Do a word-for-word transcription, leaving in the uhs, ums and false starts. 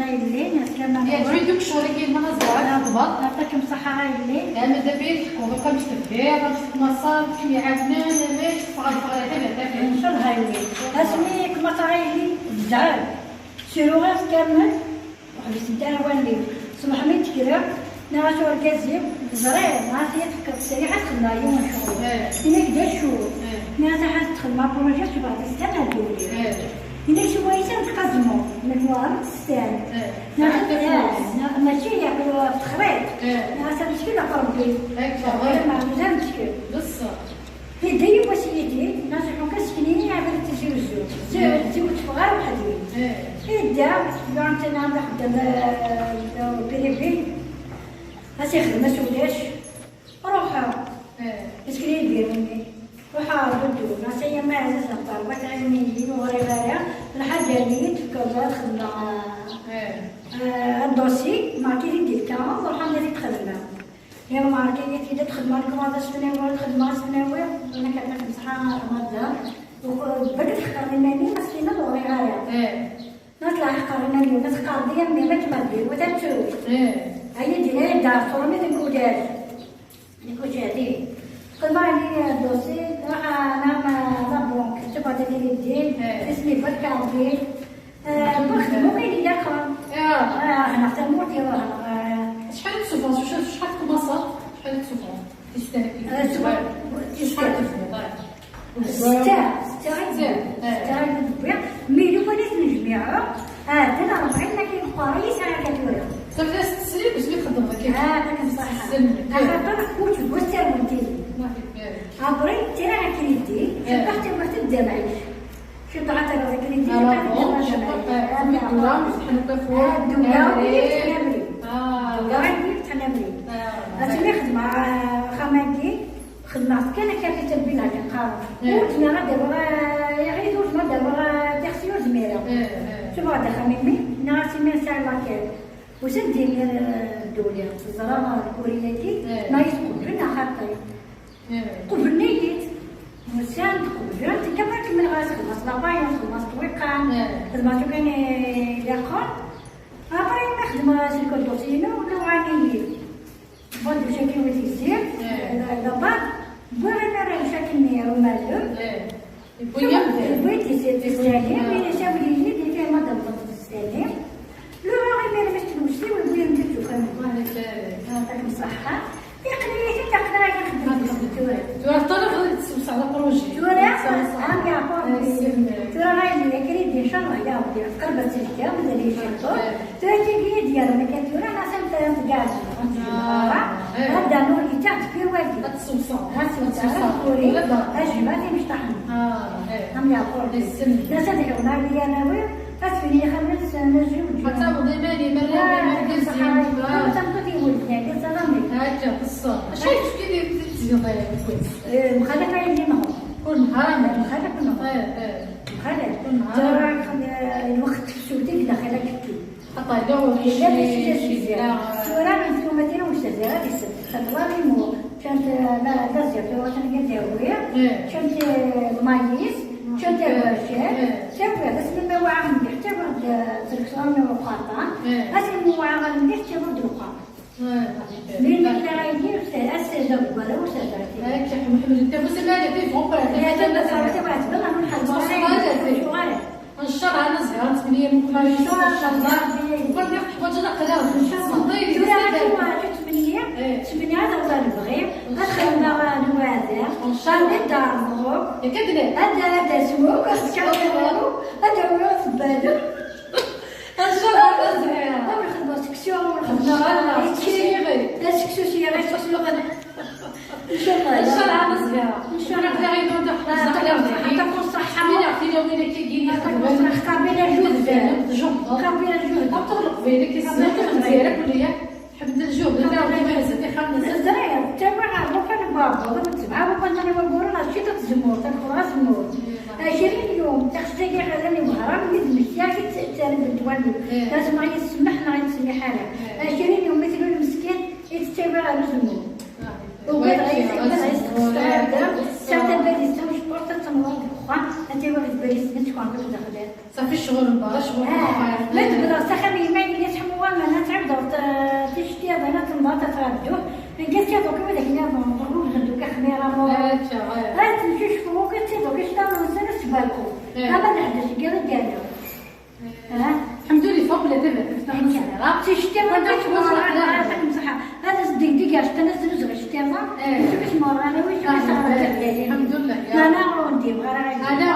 Yelli, aslama. Yeɛjeb-ik ukecur-agi n Maziɣ? Txedmeḍ? Yeɛṭikem ṣṣeḥḥa a yelli. Ama d abrid tḥekkuḍ akk amek tebdiḍ, amek tmaṣaḍ, amek i m-iɛawnen, amek teffeɣ ad teffeɣ ad tafat. Ncallah a yelli. Asmi kmaṣaɣ a yelli, tezɛel. Siruɣ-as kamel, ur ḥbisent ara wallen. Ṣṣbeḥ mi d-kkreɣ, nniɣ-as i urgaz-iw, teẓriḍ, nniɣ-as, ad tefkeḍ ttesriḥ ad xedmeɣ yiwen n ccɣel. Eh. Yenna-k d acu? Eh. Nniɣ-as, ahat ad txedmeḍ apṛuji ad tebɛeḍ istan ar dewli. Eh. Yenna-k, cwi-s ad tqazmeḍ, nekk weɛṛ testan. Eh. Nniɣ-as, eh, nniɣ-as, mačči yakk, texriḍ. Eh. Nniɣ-as, ad ttekleɣ ɣef Ṛebbi. Akka, eh. Meɛna d amekkel. Beṣṣeḥ. Yedda yiwwas yid-i, nniɣ-as, ḥukk-as seknini abrid Tizi Uzzu. Zi-, eh, zi ur teffeɣ ara weḥd-i. Eh. Yedda, yuɣ-d nniɣ-as, ad ixeddem, eh, privé. Ad t-ixdem, as ulac. Ruḥeɣ. Eh. Iseknini. Ruḥeɣ ɣer Beddu, nniɣ-as, ay a Mma Ɛziz, nehder, ma tɛiwneḍ-iyi, ur ɣriɣ ara, lḥaǧa-nni i d-tefkeḍ ad xedmeɣ, eh, eh, adusyi, marki di d-ikka, ruḥeɣ ad t-id-xedmeɣ. Yerwa akka i t-id-xedmeɣ, nekk ad xedmeɣ, ad xedmeɣ, ad xedmeɣ, nekk ad xedmeɣ, bad ḥeqreɣ iman-iw, ma s-tiniḍ ur ɣriɣ ara. Eh. Ma tlaḥqeɣ iman-iw, ma teqqareḍ-iyi a mmi, ma tmeddi, wa tattu. Eh. Ay d-yenna, d aɛṣur, mi d-nkudal. Nekk ur ǧehdiɣ. Xedmeɣ-nni adusyi, ruḥ, ah, la, la banque, tebɣa ad tili ddin, eh, isem-iw berka Rebbi. Eh, nexdem akk ayen ilaqen. Ya. Ah, ḥneɣ tamurt, ya, ḥneɣ, eh. Acḥal n subventions, acḥal, acḥal n tmaṣaɣt, acḥal n subventions? Tistahki. Eh, subventions. Acḥal n tezmiḍ, ah. Ssetta, ssetta i d-, ssetta i d-wwiɣ. Mi lukan i ten-jmiɛeɣ, ɛeddan rebɛin akken leqwara yesɛa akka tura. Tafat teslim, bac mi txeddmeḍ akka. Ah, akken ṣaḥḥa. Teslim. Axaṭer kul seg wass ttarwen tili. Après, ttreɣ akridi, eh, cukkeɣ tawart d damaɛic. Cukkeɣ ad terreḍ akridi, ah, cukkeɣ d damaɛic. Ah, mi d-ddwa, mi teḥnuṭ afus. Ah, ddwa, ah, ddwa, ddwa. Ah. Ddwa, ddwa, ddwa. Ah. Asmi xedmeɣ, ah, axxam-agi, xedmeɣ-t kan akka fi terbilat yeqqaren. Eh. Ur zmireɣ ad awiɣ, eh, iɣid, ur zmireɣ ad awiɣ, eh, tixsi, ur zmireɣ. Eh, eh. Tebɣa-d axxam-imi, nniɣ-as imi nesɛa lakiḍ. Usan-d imir, eh, dduli, teẓra lkuri-agi, eh, ma yesqublen neɣ xaṭi. Eh. Qublen-iyi-d. Usan-d, qublen-t, kan ma kemmleɣ-as, xedmeɣ-as la faïence, xedmeɣ-as ṭṭwiqan, eh, xedmeɣ-as kan ilaqen. Après, ma xedmeɣ-as lkudus-inu, luɣan-iyi-d. Bon, d ucaki wi tigzirt, eh, d, d abaḍ, wwiɣ imir ucaki-nni ɣer umalem. Eh. Yewwi-yam-d. Yewwi-d tisali, ah, mi yessawel-iyi-d, yefka ma d-nḍeḍ tisali. Luɣeɣ imir mi s-tnewsli, yewwi-yam-d tufan. Allah ibarek. Yeɛṭikem ṣṣeḥḥa. Yeqla-yi-t-id, aql-aɣ ixeddem deg-s tura. Tura tura ɣer tessewseɛ la projet. Tura, am Yeɛqub. Tura ɣayli, akridi, ncallah, ya Rebbi, qrib ad tt-nefk, mazal-iyi ciṭuḥ. Tura tigi i d-yerren akka tura, nniɣ-as am tara n tgaɛǧin, ad tjemɛeḍ ara, eh, ad d-rnuɣ yettiɣ deffir wagi. Ad tessewseḍ. Ad tessewseḍ. Ad tessewseḍ. Ur d-, ajma timecṭaḥ-nni. Ah, eh. Am Yeɛqub. Nniɣ-as ad ɛiwneɣ i yanawi, ad tefni ixxamen s, n azewǧ. Ad taweḍ iman-im, arraw-im, argaz-im. Ah, tameṭṭut iwulden, argaz d alamik. Akka, beṣṣeḥ. Acu ay tefkiḍ i, i tezgiḍ, eh, deg wass? Eh, mxalaf ayen i nehḍer. Kul nehar. Mxalaf nehḍer. Eh, eh. Mxalaf. Kul nehar. Tura, eh, lweqt tefsut i yella xir akki. Aṭay, la uric, yella d acu yella. Tura, n tummatin ur s-tezzi ara di ssebt. Xedwa limu, ččant, eh, la, la ziɣ, tura atan yad-awi. Eh. Ččant, eh, lmayis, ččant, eh, agercal. Eh. Tawiɣ, asmi ma waɛeɣ mliḥ, tawiɣ-d, eh, seleksyon n uqerṭan. Eh. Asmi ma waɛeɣ mliḥ, tawiɣ-d lqerṭ. Eh. Mi nella ɣaydi, ass-a d agwara, ur s-hder. Akka, ḥemmel, ḥemmel, ḥemmel, ḥemmel, ḥemmel, ḥemmel, ḥemmel, ḥemmel, ḥemmel, ḥemmel, ḥemmel, ḥemmel, ḥemmel, ḥemmel, ḥemmel, ḥemmel, ḥemmel, ḥemmel, ḥemmel, Ncalleh ad nẓer, ad tmel yam uxxam, ncalleh. Uqbel ma teḥwaǧeḍ aql-aɣ. Ncalleh. Tura ad tmel, ad tmel, eh, tmel ad awḍeɣ lebɣi, ad xedmeɣ lweɛda, ncalleh. Ad d-ɛerḍeɣ. Yak ad d-, ad, ad d-asmeɣ, ad d-awiɣ, ad d-awiɣ tebbalem. Ncalleh ad nẓer. Ad nxedmeɣ seksu, ad nxedmeɣ, ncalleh, seksu s yiɣi. Seksu s yiɣi, seksu s yiɣi. Ncalleh. Ncalleh, Meẓyan. Ncalleh. Ncalleh, ɣiban d aḥbas, ah, aql-aɣ dagi. Yeɛṭikum ṣṣeḥḥa. Aql-aɣ tilawin akkagi. Yeɛṭikum ṣṣeḥḥa. Qabila juhd. Qabila juhd. Aql-aɣ Leqbayel, akka s-, aql-aɣ Leqbayel. Ḥmed ljuhd, aql-aɣ Leqbayel. Ẓriɣ, ttawiɣ ɣer lukan n waɛebbuḍ, ur tebɛa lukan n wayyuren, ar ccita tzemmurt, ad xḍeɣ azemmur. Ɛecrin yum, taxsayt-agi ɣer Wehran, mi d-mmektiɣ, i tt-, tt-, tt-, d ddwa-nni. Eh. Lazem ad yi-tsemmeḥ neɣ ur yi-tsemmeḥ ara. Eh. Ɛecrin yum, mi tlul meskin, i tt-ttawiɣ ɣer uzemmur. Ugadeɣ, ugadeɣ, s tabalizt tamecṭuḥt ad temɣer deg uxxam, ad tawiɣ deg tbalizt-nni ad tkeṛbeḍ daxel. Ṣafi ccɣel n berra, ccɣel n uxxam. Ma tebdeḍ s axxam n yiman-ik, Ddu, deg-s iḍ-uki wid akken iḍen, ḍeɣ uzenduk axmir amu. Atta, eh. Ad temcucfu uki d tiḍ-uki s taɣlust-nsen s tbalku. Eh. Ama d ḥedd seg iḍ i d-yernu. Eh. Lḥemdulillah, faqla d aberkan. Si ccetwa, wanda tmurɣa, ad as-d-degdeg ar ccetwa, ad as-d-uzɣ ccetwa. Eh. Ncuf ismurɣan, awi ncuf isɣar d teqdalin. Lḥemdulillah. Mana ur ndimeɣ ara ɣer. Ala,